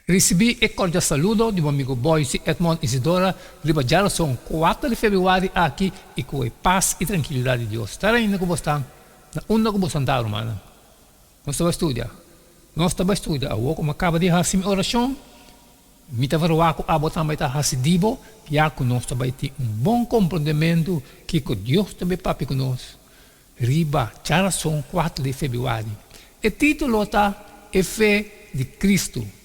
Risibí e kordial saludo di bo amigo Boyce Edmond Isidora riba djarason kuater di febrüari aki i ku e pas i trankilidat di Dios ta reina ku bo sta na unda ku bo santá rumannan. Nos ta bai studia. Nos ta bai studia awor ku mi a kaba di hasi mi orashon. Mi ta verwagt ku abo tambe ta hasi di bo ya ku nos ta bai tin un bon komprondementu kiko Dios ta bai papia ku nos riba djarason kuater di febrüari. E título ta E Fe di Kristu.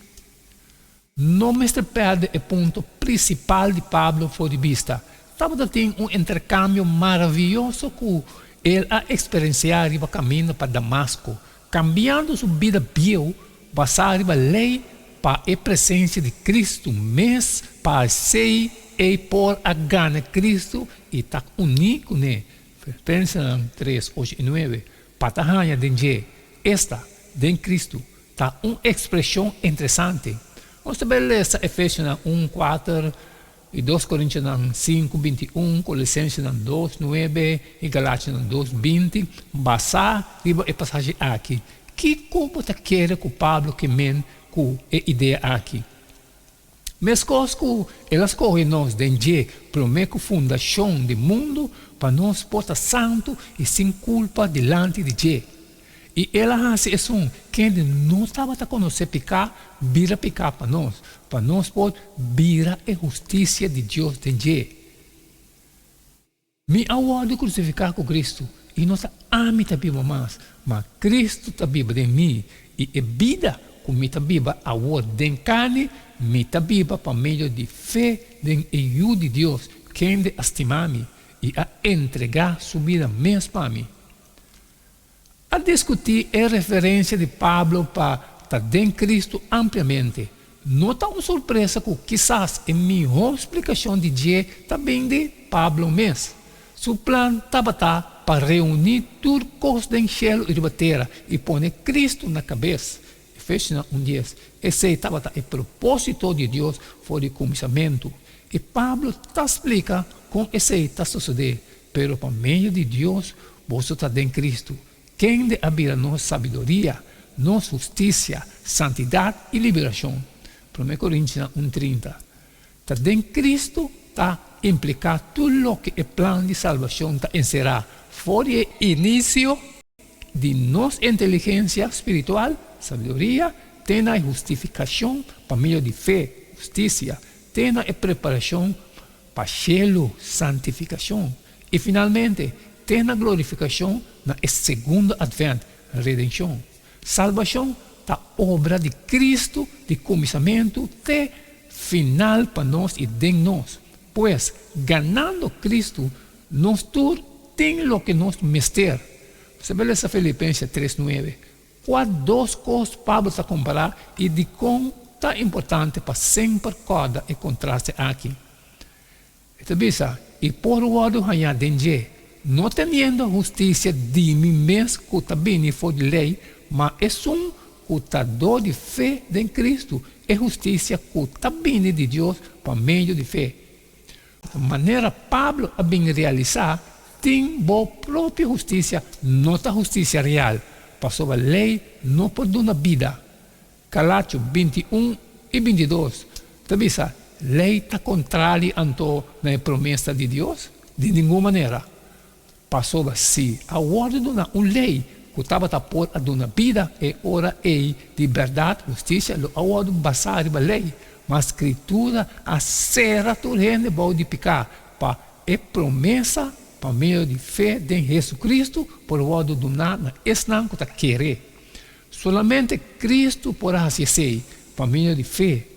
No mester pèrdè e punto prinsipal di Pablo for di bista. Tabata tin un interkambio maravioso ku el a eksperensiá riba kaminda pa Damasko, kambiando su bida bieu basá riba lei pa e presensia di Kristu mes pa esei ei por a gana Kristu i ta uní kuné. Filipensenan tres, ocho i nuebe, Pa ta haña den dje, esta, den Kristu, ta un ekspreshon interesante. Nos ta bai lesa Efesionan un, kuater i dos Korintionan sinku, 21, Kolosensenan dos, nuebe i Galationan dos, 20, basá riba e pasashi aki. Kiko bo ta kere ku Pablo ke men ku e idea aki? Meskos ku El a skohe nos den dje promé ku fundashon di mundu pa nos por ta santu i sin kulpa dilanti di dje. I El a hasi esun kende no tabata konosé piká bira piká pa nos, pa nos por bira e hustisia di Dios den dje. Mi a wòrdu krusifiká ku Kristu, i no ta ami ta biba mas, ma Kristu ta biba den mi, i e bida ku mi ta biba awor den karni, mi ta biba pa medio di fe den e Yu di Dios, kende a stima mi i a entregá su bida mes pa mi. A diskutí e referensia di Pablo pa ta den Kristu ampliamente. No ta un sorpresa ku kisas e mihó splikashon di dje ta bin di Pablo mes. Su plan tabata pa reuní tur kos den shelu i riba tera i pone Kristu na kabes. Efesionan un dies. Esei tabata e propósito di Dios for di kuminsamentu. I Pablo ta splika kon esei ta sosodé, Pero pa medio di Dios boso ta den Cristo, kende a bira nos sabiduria, nos husticia, santidad i liberacion. Prome Corintionan un 30. Ta den Cristo ta implica tur loke e plan di salbacion ta encera for di e inicio di nos inteligencia spiritual, sabiduria, te na e hustificacion pa medio di fe, husticia, te na e preparacion Pa shelu, santifikashon, i finalmente te na glorifikashon na e segundo atvènt, redenshon. Salbashon ta obra di Kristu di kuminsamentu te final pa nos i den nos. Pues, ganando Kristu, nos tur tin loke nos mester. Bo lesa Filipenses tres nuebe. Kua dos kos Pablo ta kompará i dikon ta importante pa semper kòrda e kontraste aki? E ta bisa, I por wòrdu hañá den dje, no teniendo hustisia di mi mes ku ta bini for di lei, ma esun ku ta dor di fe den Kristu, e hustisia ku ta bini di Dios pa medio di fe. Manera Pablo a bin realisá, tin bo propio hustisia no ta hustisia real, pasobra lei no por duna bida. Galacio 21 i 22 ta bisa, Lei ta kontrali anto na e promesa di Dios? Di ningun manera! Pasobra si a wòrdu duna un lei ku tabata por a duna bida, e ora ei di bèrdat hustisia lo a wòrdu basá riba lei. Ma Skritura a sera tur hende bou di piká, pa e promesa pa medio di fe den Hesukristu por wòrdu duná na esnan ku ta kere. Solamente Kristu por a hasi esei pa medio di fe.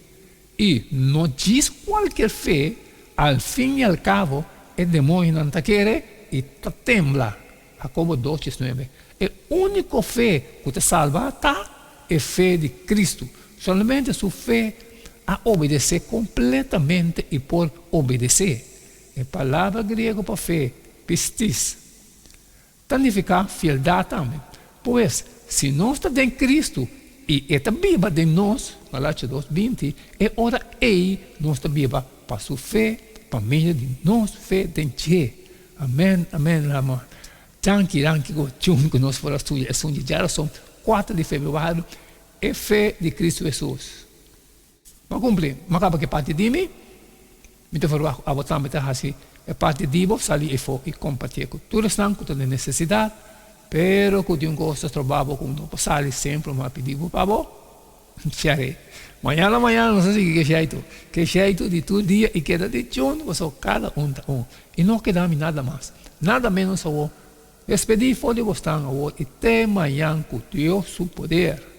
I no djis kualkier fe, al fin i al kabo e demoñonan ta kere i ta tembla. Hakobo dos diesnuebe. E úniko fe ku ta salba ta e fe di Kristu. Solamente su fe a obedesé kompletamente i por obedesé. E palabra griego pa fe, pistis, Ta nifiká fieldat tambe. Pues, si nos ta den Kristu i E ta biba den nos, Galatia dos, 20, e ora ei nos ta biba pa Su fe, pa medio di nos fe den dje. Amèn, amèn, Ramon. Danki, danki ku tjun ku nos por a studia esun di djarason, kuater di febrüari, E fe di Kristu Hesus. M'a kumpli, m'a kaba ku e parti di mi, mi ta verwagt ku abo tambe ta hasi e parti di bo, sali efo i kompartié ku tur esnan ku ta den nesesidat, pero ku tin un kos ta stroba bo ku no por sali semper m'a pidi bo pa bo share. Mañana mañana nos ta sigui ku e sheitu, ku e sheitu di tur dia i keda di djuntu pasobra kada un ta un i no keda mi nada mas, nada ménos awor. Despedí for di bosnan awor i te mañan ku Dios su poder.